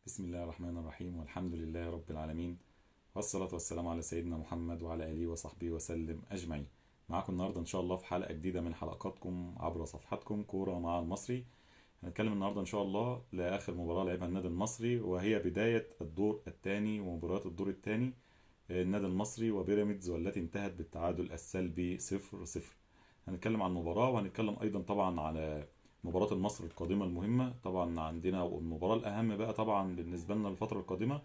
بسم الله الرحمن الرحيم، والحمد لله رب العالمين، والصلاة والسلام على سيدنا محمد وعلى آله وصحبه وسلم أجمعين. معاكم النهاردة إن شاء الله في حلقة جديدة من حلقاتكم عبر صفحتكم كورة مع المصري. هنتكلم النهاردة إن شاء الله لآخر مباراة لعبها النادي المصري، وهي بداية الدور الثاني ومباريات الدور الثاني، النادي المصري وبيراميدز، والتي انتهت بالتعادل السلبي 0-0. هنتكلم عن المباراة، وهنتكلم أيضا طبعا على مباراة المصري القادمة المهمة. طبعا عندنا والمباراة الأهم بقى طبعا بالنسبة لنا الفترة القادمة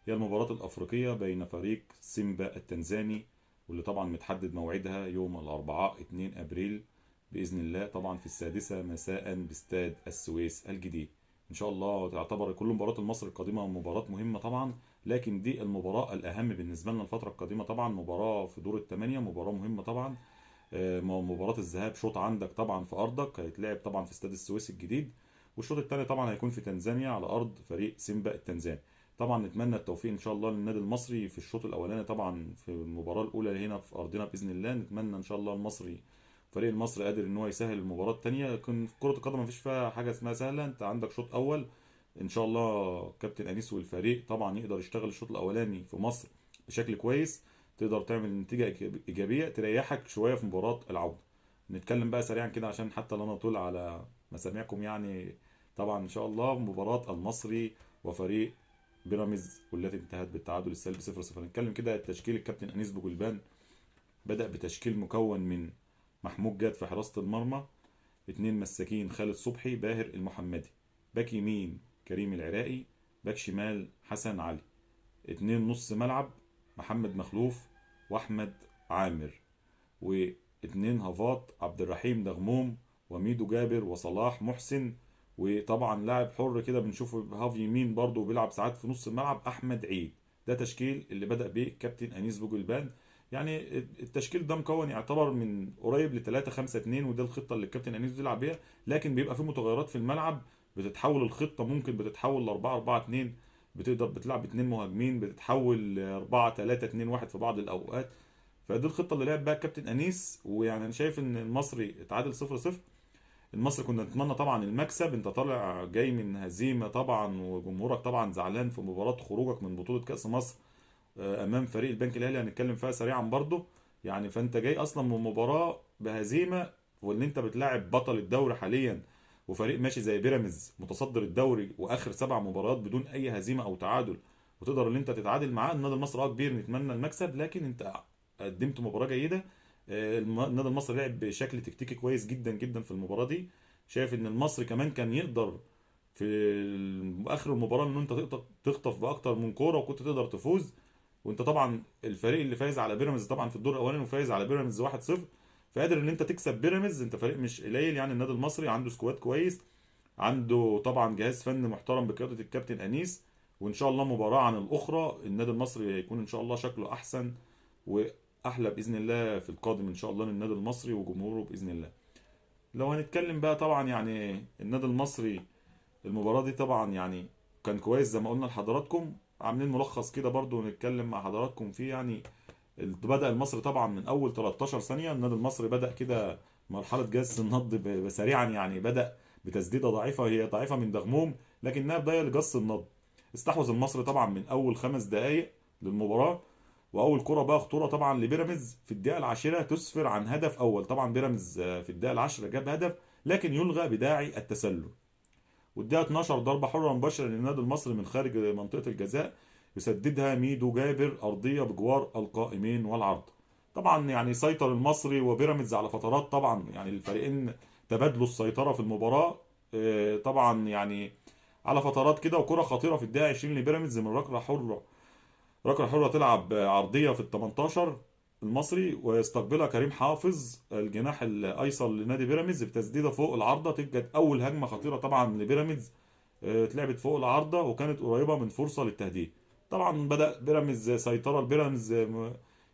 هي المباراة الأفريقية بين فريق سيمبا التنزاني، واللي طبعا متحدد موعدها يوم الأربعاء 2 أبريل بإذن الله، طبعا في 6 مساء باستاد السويس الجديد. إن شاء الله تعتبر كل مباراة المصري القادمة مباراة مهمة طبعا، لكن دي المباراة الأهم بالنسبة لنا الفترة القادمة. طبعا مباراة في دور الثمانية، مباراة مهمة طبعا. مباراة الذهاب شوط عندك طبعا في أرضك، هيتلعب طبعا في استاد السويس الجديد، والشوط الثاني طبعا هيكون في تنزانيا على أرض فريق سيمبا التنزاني. طبعا نتمنى التوفيق إن شاء الله للنادي المصري في الشوط الأولاني، طبعا في المباراة الأولى هنا في أرضنا بإذن الله. نتمنى إن شاء الله المصري، فريق المصري قادر إن هو يسهل المباراة الثانية، لكن في كرة القدم مفيش فيها حاجة اسمها سهلة. أنت عندك شوط أول إن شاء الله كابتن أنيس والفريق طبعا يقدر يشتغل الشوط الأولاني في مصر بشكل كويس، تقدر تعمل نتيجة إيجابية تريحك شوية في مباراة العودة. نتكلم بقى سريعا كده عشان حتى لا نطول على مسامعكم، يعني طبعا إن شاء الله مباراة المصري وفريق بيراميدز والتي انتهت بالتعادل السلبي 0-0. نتكلم كده التشكيل. الكابتن أنيس بوجلبان بدأ بتشكيل مكون من محمود جاد في حراسة المرمى، 2 مساكين خالد صبحي باهر المحمدي، باك يمين كريم العراقي، باك شمال حسن علي، 2 نص ملعب محمد مخلوف واحمد عامر، و2 هافات عبد الرحيم دغموم وميدو جابر وصلاح محسن، وطبعا لاعب حر كده بنشوفه هاف يمين برضه بيلعب ساعات في نص الملعب احمد عيد. ده تشكيل اللي بدأ بيه كابتن انيس بوجلبان. يعني التشكيل ده مكون يعتبر من قريب ل 3-5-2، وده الخطة اللي الكابتن انيس بيلعب بيها، لكن بيبقى في متغيرات في الملعب، بتتحول الخطة، ممكن بتتحول ل 4-4-2، بتقدر بتلعب 2 مهاجمين، بتتحول 4-3-2-1 في بعض الاوقات. فدي الخطة اللي لعب بيها الكابتن انيس، ويعني انا شايف ان المصري اتعادل 0-0. المصري كنا نتمنى طبعا المكسب، انت طالع جاي من هزيمة طبعا، وجمهورك طبعا زعلان في مباراة خروجك من بطوله كاس مصر امام فريق البنك الاهلي، هنتكلم فيها سريعا برضو. يعني فانت جاي اصلا من مباراة بهزيمة، وان انت بتلاعب بطل الدوري حاليا وفريق ماشي زي بيراميدز متصدر الدوري واخر 7 مباريات بدون اي هزيمة او تعادل، وتقدر ان انت تتعادل معاه. النادي المصري كبير، نتمنى المكسب، لكن انت قدمت مباراة جيدة. النادي المصري لعب بشكل تكتيكي كويس جدا جدا في المباراة دي. شايف ان المصري كمان كان يقدر في اخر المباراة ان انت تقدر تخطف باكتر من كورة وكنت تقدر تفوز. وانت طبعا الفريق اللي فايز على بيراميدز طبعا في الدور الاولاني وفايز على بيراميدز 1-0، فقادر ان انت تكسب بيراميدز. انت فريق مش قليل، يعني النادي المصري عنده squad كويس، عنده طبعا جهاز فني محترم بقيادة الكابتن انيس، وان شاء الله مباراة عن الاخرى النادي المصري هيكون ان شاء الله شكله احسن واحلى باذن الله في القادم ان شاء الله للنادي المصري وجمهوره باذن الله. لو هنتكلم بقى طبعا يعني النادي المصري المباراة دي طبعا يعني كان كويس زي ما قلنا لحضراتكم، عاملين ملخص كده برضو نتكلم مع حضراتكم فيه. يعني بدأ المصري طبعا من اول 13 ثانية، النادي المصري بدأ كده مرحلة جس النبض سريعا، يعني بدأ بتسديدة ضعيفة، هي ضعيفة من دغموم لكنها بداية لجس النبض. استحوذ المصري طبعا من اول 5 دقائق للمباراة، واول كرة بقى خطورة طبعا لبيراميدز في الدقيقة 10 تسفر عن هدف اول. طبعا بيراميدز في الدقيقة 10 جاب هدف لكن يلغى بداعي التسلل. والدقيقة 12 ضربة حرة مباشرة للنادي المصري من خارج منطقة الجزاء يسددها ميدو جابر أرضية بجوار القائمين والعرض. طبعا يعني سيطر المصري وبيراميدز على فترات، طبعا يعني الفريقين تبادلوا السيطرة في المباراة، طبعا يعني على فترات كده. وكرة خطيرة في الدقيقة 20 لبيراميدز من ركلة حرة، ركلة حرة تلعب عرضية في ال 18 المصري ويستقبلها كريم حافظ الجناح الايسر لنادي بيراميدز بتسديده فوق العارضة. تبقى اول هجمة خطيرة طبعا لبيراميدز، اتلعبت فوق العارضة وكانت قريبه من فرصة للتهديد. طبعا بدا بيراميدز سيطرة لبيراميدز،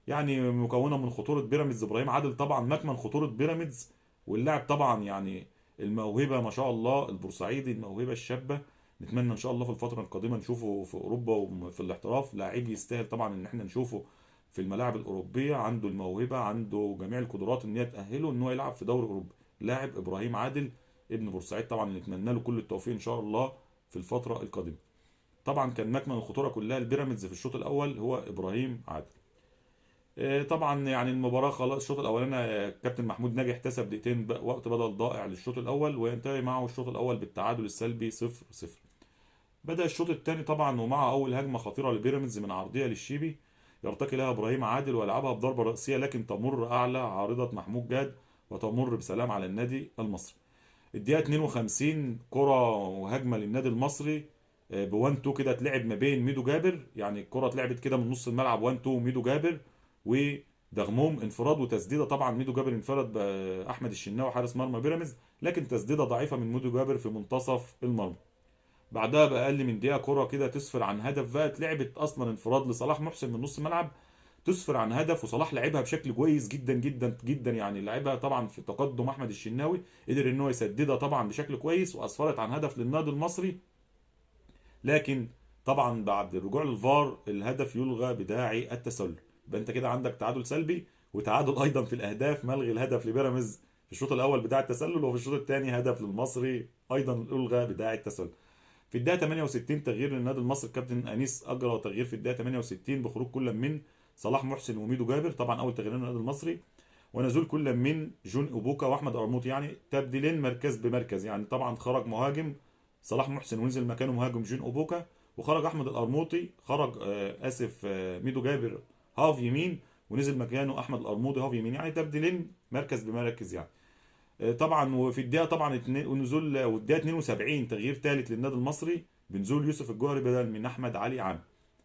يعني مكونة من خطورة بيراميدز ابراهيم عادل طبعا مكمن خطورة بيراميدز، واللاعب طبعا يعني الموهبة ما شاء الله البورسعيدي، الموهبة الشابة، نتمنى ان شاء الله في الفترة القادمة نشوفه في اوروبا وفي الاحتراف. لاعب يستاهل طبعا ان احنا نشوفه في الملاعب الاوروبية، عنده الموهبة، عنده جميع القدرات ان هي تاهله ان هو يلعب في دوري اوروبا. لاعب ابراهيم عادل ابن بورسعيد طبعا نتمنى له كل التوفيق ان شاء الله في الفترة القادمة. طبعا كان مكمن الخطورة كلها البيراميدز في الشوط الاول هو ابراهيم عادل. طبعا يعني المباراة خلاص الشوط الاولاني كابتن محمود ناجي احتسب دقيقتين وقت بدل ضائع للشوط الاول، وينتهي معه الشوط الاول بالتعادل السلبي 0-0. بدأ الشوط الثاني طبعا ومع اول هجمة خطيرة لبيراميدز من عرضية للشيبي يرتقي لها ابراهيم عادل ويلعبها بضربه راسية، لكن تمر اعلى عارضه محمود جاد وتمر بسلام على النادي المصري. الدقيقة 52 كره وهجمه للنادي المصري ب 1 2 كده اتلعب ما بين ميدو جابر، يعني الكره اتلعبت كده من نص الملعب 1 2 ميدو جابر ودغموم انفراد وتسديده. طبعا ميدو جابر انفرد باحمد الشناوي حارس مرمى بيراميدز، لكن تسديده ضعيفة من ميدو جابر في منتصف المرمى. بعدها باقل من دقيقة كره كده تسفر عن هدف بقى، اتلعبت اصلا انفراد لصلاح محسن من نص الملعب تسفر عن هدف، وصلاح لعبها بشكل كويس جدا جدا جدا، يعني لعبها طبعا في تقدم احمد الشناوي قدر ان هو يسددها طبعا بشكل كويس واسفرت عن هدف للنادي المصري. لكن طبعا بعد الرجوع للفار الهدف يلغى بداعي التسلل. يبقى انت كده عندك تعادل سلبي وتعادل ايضا في الاهداف، ملغي الهدف لبيراميدز في الشوط الاول بداعي التسلل، وفي الشوط الثاني هدف للمصري ايضا الغى بداعي التسلل. في الدقيقة 68 تغيير للنادي المصري، الكابتن انيس اجرى تغيير في الدقيقة 68 بخروج كل من صلاح محسن وميدو جابر، طبعا اول تغييرين للنادي المصري، ونزول كل من جون اوبوكا واحمد ارموط، يعني تبديلين مركز بمركز، يعني طبعا خرج مهاجم صلاح محسن ونزل مكانه مهاجم جون اوبوكا، وخرج احمد الارموطي، خرج اسف ميدو جابر هاف يمين ونزل مكانه احمد الارموطي هاف يمين، يعني تبديلين مركز بمركز يعني. طبعا وفي الدقيقة طبعا اتنين ونزول، والدقيقة 72 تغيير ثالث للنادي المصري بنزول يوسف الجوهري بدل من احمد علي عامر.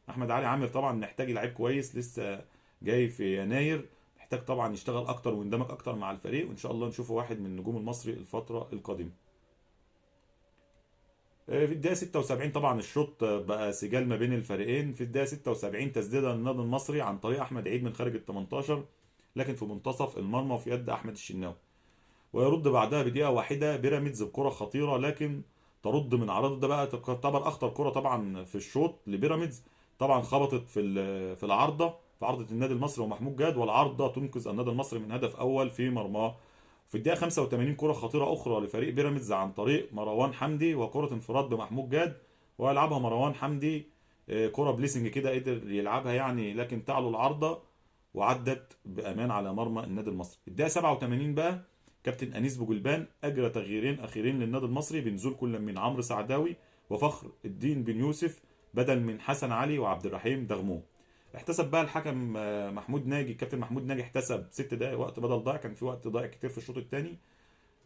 احمد علي عامر طبعا محتاج لعيب كويس لسه جاي في يناير، محتاج طبعا يشتغل اكتر ويندمج اكتر مع الفريق، وان شاء الله نشوفه واحد من نجوم المصري الفترة القادمة. في الدقيقة 76 طبعا الشوط بقى سجال ما بين الفريقين. في الدقيقة 76 تسديده للنادي المصري عن طريق احمد عيد من خارج ال 18، لكن في منتصف المرمى وفي يد احمد الشناوي. ويرد بعدها بدقيقة واحدة بيراميدز بكره خطيرة، لكن ترد من عرض، ده بقى تعتبر اخطر كره طبعا في الشوط لبيراميدز، طبعا خبطت في العارضة، في عارضه النادي المصري ومحمود جاد، والعارضه تنقذ النادي المصري من هدف اول في مرماه. في الدقيقة 85 كره خطيرة اخرى لفريق بيراميدز عن طريق مروان حمدي، وكره انفراد بمحمود جاد ويلعبها مروان حمدي، كره placing كده قدر يلعبها يعني، لكن تعلو العارضة وعدت بامان على مرمى النادي المصري. الدقيقة 87 بقى كابتن انيس بوجلبان اجرى تغييرين اخيرين للنادي المصري بنزول كل من عمرو سعداوي وفخر الدين بن يوسف بدل من حسن علي وعبد الرحيم دغمو. احتسب بقى الحكم محمود ناجي، الكابتن محمود ناجي احتسب 6 دقائق وقت بدل ضائع، كان في وقت ضائع كتير في الشوط الثاني.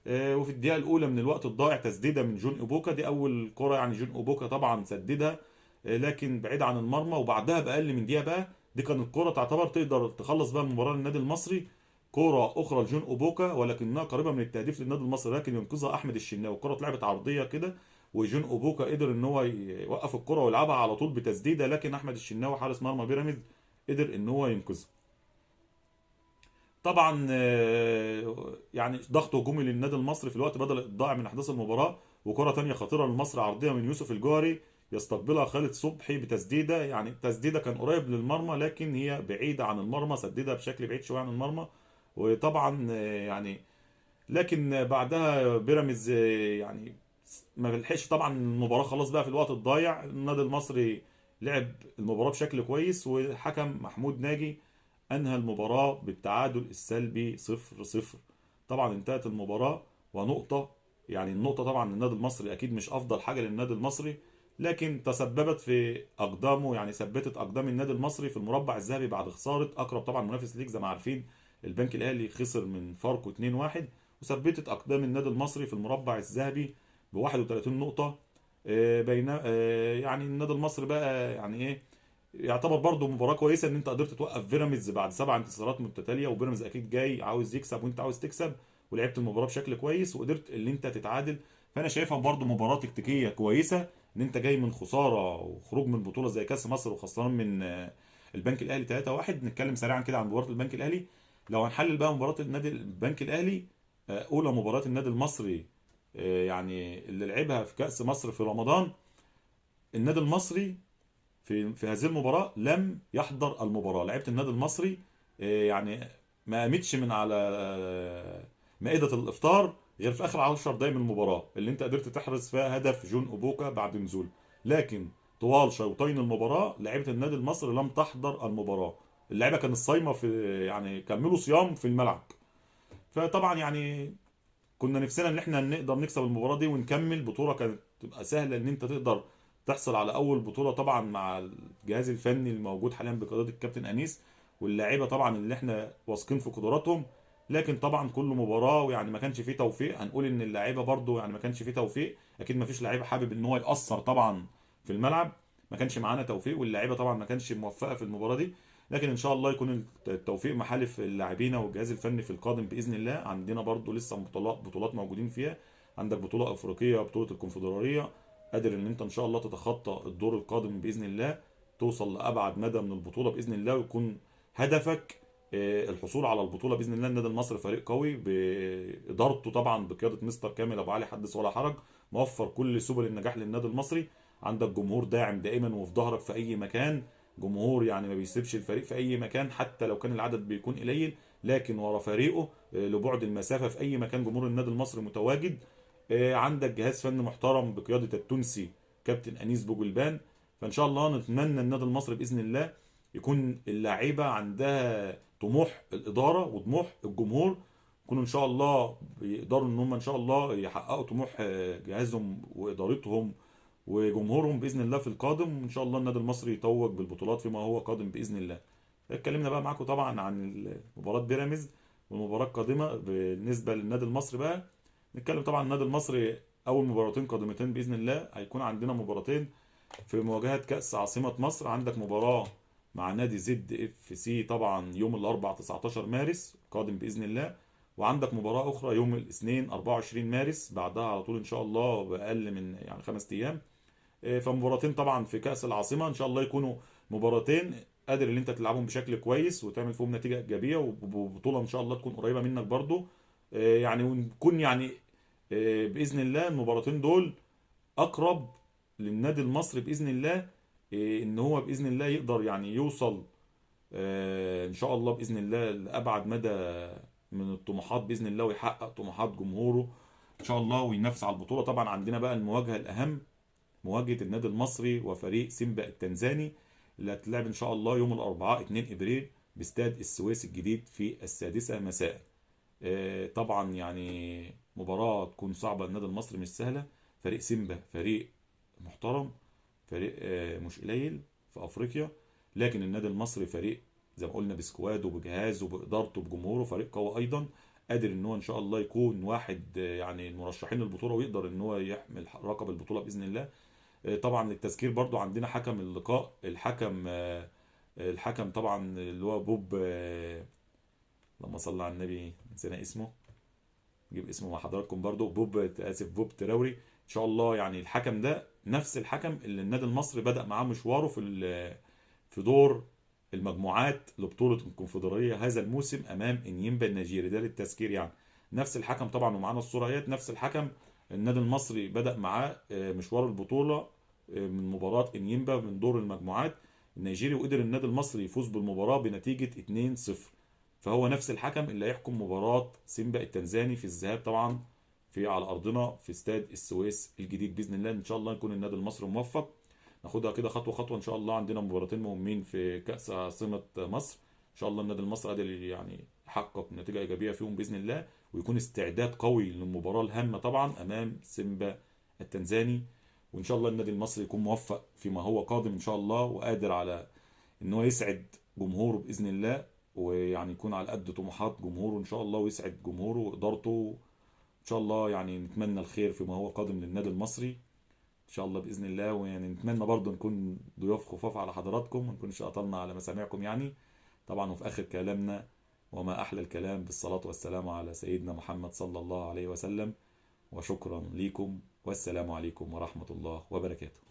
وفي الدقيقة الاولى من الوقت الضائع تسديده من جون اوبوكا، دي اول كره يعني جون اوبوكا طبعا سددها لكن بعيد عن المرمى. وبعدها باقل من دقيقة بقى دي كانت الكره تعتبر تقدر تخلص بقى المباراة للنادي المصري، كرة أخرى لجون أوبوكا ولكنها قريبة من التهديف للنادي المصري، لكن ينقذها أحمد الشناوي. الكرة اتلعبت عرضية كده وجون أوبوكا قدر إن هو يوقف الكرة ويلعبها على طول بتسديدة، لكن أحمد الشناوي حارس مرمى بيراميدز قدر إن هو ينقذها. طبعا يعني ضغط هجومي للنادي المصري في الوقت بدل الضائع من أحداث المباراة، وكرة تانية خطيرة للمصري عرضية من يوسف الجوهري يستقبلها خالد صبحي بتسديده، يعني التسديده كان قريب للمرمى لكن هي بعيدة عن المرمى، سددها بشكل بعيد شوية عن المرمى. وطبعا يعني لكن بعدها بيراميدز يعني ما لحقش طبعا المباراة، خلاص بقى في الوقت الضايع النادي المصري لعب المباراة بشكل كويس، والحكم محمود ناجي انهى المباراة بالتعادل السلبي 0-0. طبعا انتهت المباراة ونقطة، يعني النقطة طبعا للنادي المصري اكيد مش افضل حاجة للنادي المصري، لكن تسببت في اقدامه، يعني ثبتت اقدام النادي المصري في المربع الذهبي بعد خسارة اقرب طبعا منافس ليك زي ما عارفين البنك الاهلي خسر من فاركو 2-1، وثبتت اقدام النادي المصري في المربع الذهبي ب 31 نقطة. بين يعني النادي المصري بقى يعني ايه يعتبر برضو مباراة كويسة ان انت قدرت توقف بيراميدز بعد 7 انتصارات متتالية، وبيراميدز اكيد جاي عاوز يكسب وانت عاوز تكسب، ولعبت المباراة بشكل كويس وقدرت ان انت تتعادل. فانا شايفها برضو مباراة تكتيكية كويسة ان انت جاي من خسارة وخروج من بطوله زي كاس مصر وخسران من البنك الاهلي 3-1. نتكلم سريعا كده عن مباراة البنك الاهلي. لو هنحلل بقى مباراة النادي البنك الاهلي، اولى مباراة النادي المصري يعني اللي لعبها في كاس مصر في رمضان، النادي المصري في هذه المباراة لم يحضر المباراة. لعيبة النادي المصري يعني ما قامتش من على مائدة الافطار غير في اخر 10 دقايق من المباراة اللي انت قدرت تحرز فيها هدف جون اوبوكا بعد نزوله، لكن طوال شوطين المباراة لعيبة النادي المصري لم تحضر المباراة، اللعيبة كانت صايمه في يعني كملوا صيام في الملعب. فطبعا يعني كنا نفسنا ان احنا نقدر نكسب المباراة دي ونكمل بطوله، كانت تبقى سهلة ان انت تقدر تحصل على اول بطوله طبعا مع الجهاز الفني الموجود حاليا بقيادة الكابتن انيس واللاعيبه طبعا اللي احنا واثقين في قدراتهم. لكن طبعا كل مباراة ويعني ما كانش فيه توفيق، هنقول ان اللاعيبه برضو يعني ما كانش فيه توفيق، اكيد ما فيش لعيبة حابب ان هو يأثر طبعا في الملعب، ما كانش معانا توفيق واللاعيبه طبعا ما كانش موفقة في المباراة دي. لكن ان شاء الله يكون التوفيق محالف اللاعبين والجهاز الفني في القادم باذن الله. عندنا برضو لسه بطولات موجودين فيها، عندك بطوله افريقية، بطوله الكونفدراليه، قادر ان انت ان شاء الله تتخطى الدور القادم باذن الله، توصل لابعد مدى من البطولة باذن الله، ويكون هدفك الحصول على البطولة باذن الله. النادي المصري فريق قوي بادارته طبعا بقيادة مستر كامل ابو علي، حدث ولا حرج، موفر كل سبل النجاح للنادي المصري. عندك جمهور داعم دائما وفي ظهرك في اي مكان، جمهور يعني ما بيسيبش الفريق في اي مكان حتى لو كان العدد بيكون قليل، لكن ورا فريقه لبعد المسافة في اي مكان جمهور النادي المصري متواجد. عندك جهاز فني محترم بقيادة التونسي كابتن انيس بوجلبان. فان شاء الله نتمنى النادي المصري باذن الله يكون اللاعيبه عندها طموح الادارة وطموح الجمهور، يكونوا ان شاء الله بيقدروا ان هم ان شاء الله يحققوا طموح جهازهم وادارتهم وجمهورهم باذن الله في القادم. وان شاء الله النادي المصري يتوج بالبطولات فيما هو قادم باذن الله. اتكلمنا بقى معاكم طبعا عن مباراة بيراميدز والمباراة القادمة بالنسبة للنادي المصري. بقى نتكلم طبعا النادي المصري اول مباراتين قادمتين باذن الله، هيكون عندنا مباراتين في مواجهة كاس عاصمة مصر. عندك مباراة مع نادي زد اف سي طبعا يوم الاربعاء 19 مارس قادم باذن الله، وعندك مباراة اخرى يوم الاثنين 24 مارس بعدها على طول ان شاء الله باقل من يعني 5 ايام. فمباراتين طبعا في كاس العاصمة ان شاء الله يكونوا مباراتين قادر ان انت تلعبهم بشكل كويس وتعمل فيهم نتيجة ايجابية، وبطولة ان شاء الله تكون قريبه منك برضو. يعني ونكون يعني باذن الله المباراتين دول اقرب للنادي المصري باذن الله، ان هو باذن الله يقدر يعني يوصل ان شاء الله باذن الله لابعد مدى من الطموحات باذن الله، ويحقق طموحات جمهوره ان شاء الله وينافس على البطولة. طبعا عندنا بقى المواجهة الاهم، مواجهة النادي المصري وفريق سيمبا التنزاني اللي هتلعب ان شاء الله يوم الاربعاء 2 ابريل باستاد السويس الجديد في 6:00 مساء. طبعا يعني مباراة تكون صعبة للنادي المصري، مش سهلة. فريق سيمبا فريق محترم، فريق مش قليل في افريقيا، لكن النادي المصري فريق زي ما قلنا بسكواده بجهازه بادارته بجمهوره، فريق قوي ايضا، قادر ان هو ان شاء الله يكون واحد يعني المرشحين للبطولة ويقدر ان هو يحمل رقم البطولة باذن الله. طبعا للتذكير برضو عندنا حكم اللقاء، الحكم طبعا اللي هو بوب، لما صلى على النبي نسينا اسمه، نجيب اسمه مع حضراتكم برضو، بوب تراوري. ان شاء الله يعني الحكم ده نفس الحكم اللي النادي المصري بدأ معاه مشواره في دور المجموعات لبطولة الكونفدرالية هذا الموسم امام انيمبا النيجيري، ده للتذكير يعني. نفس الحكم طبعا، ومعانا الصورة اهيت، نفس الحكم النادي المصري بدأ معاه مشوار البطولة من مباراة انيمبا من دور المجموعات النيجيري، وقدر النادي المصري يفوز بالمباراة بنتيجة 2-0. فهو نفس الحكم اللي هيحكم مباراة سيمبا التنزاني في الذهاب طبعا في على ارضنا في استاد السويس الجديد باذن الله. ان شاء الله يكون النادي المصري موفق، ناخدها كده خطوة خطوة ان شاء الله. عندنا مباراتين مهمين في كاس عاصمة مصر، ان شاء الله النادي المصري قادر يعني يحقق نتيجة ايجابية فيهم باذن الله، ويكون استعداد قوي للمباراة الهامة طبعا امام سيمبا التنزاني. وان شاء الله النادي المصري يكون موفق فيما هو قادم ان شاء الله، وقادر على ان هو يسعد جمهوره باذن الله، ويعني يكون على قد طموحات جمهوره ان شاء الله، ويسعد جمهوره وادارته ان شاء الله. يعني نتمنى الخير فيما هو قادم للنادي المصري ان شاء الله باذن الله. ويعني نتمنى برضو نكون ضيوف خفاف على حضراتكم، وما نكونش قطلنا على مسامعكم يعني طبعا. وفي اخر كلامنا، وما احلى الكلام بالصلاة والسلام على سيدنا محمد صلى الله عليه وسلم. وشكرا لكم، والسلام عليكم ورحمة الله وبركاته.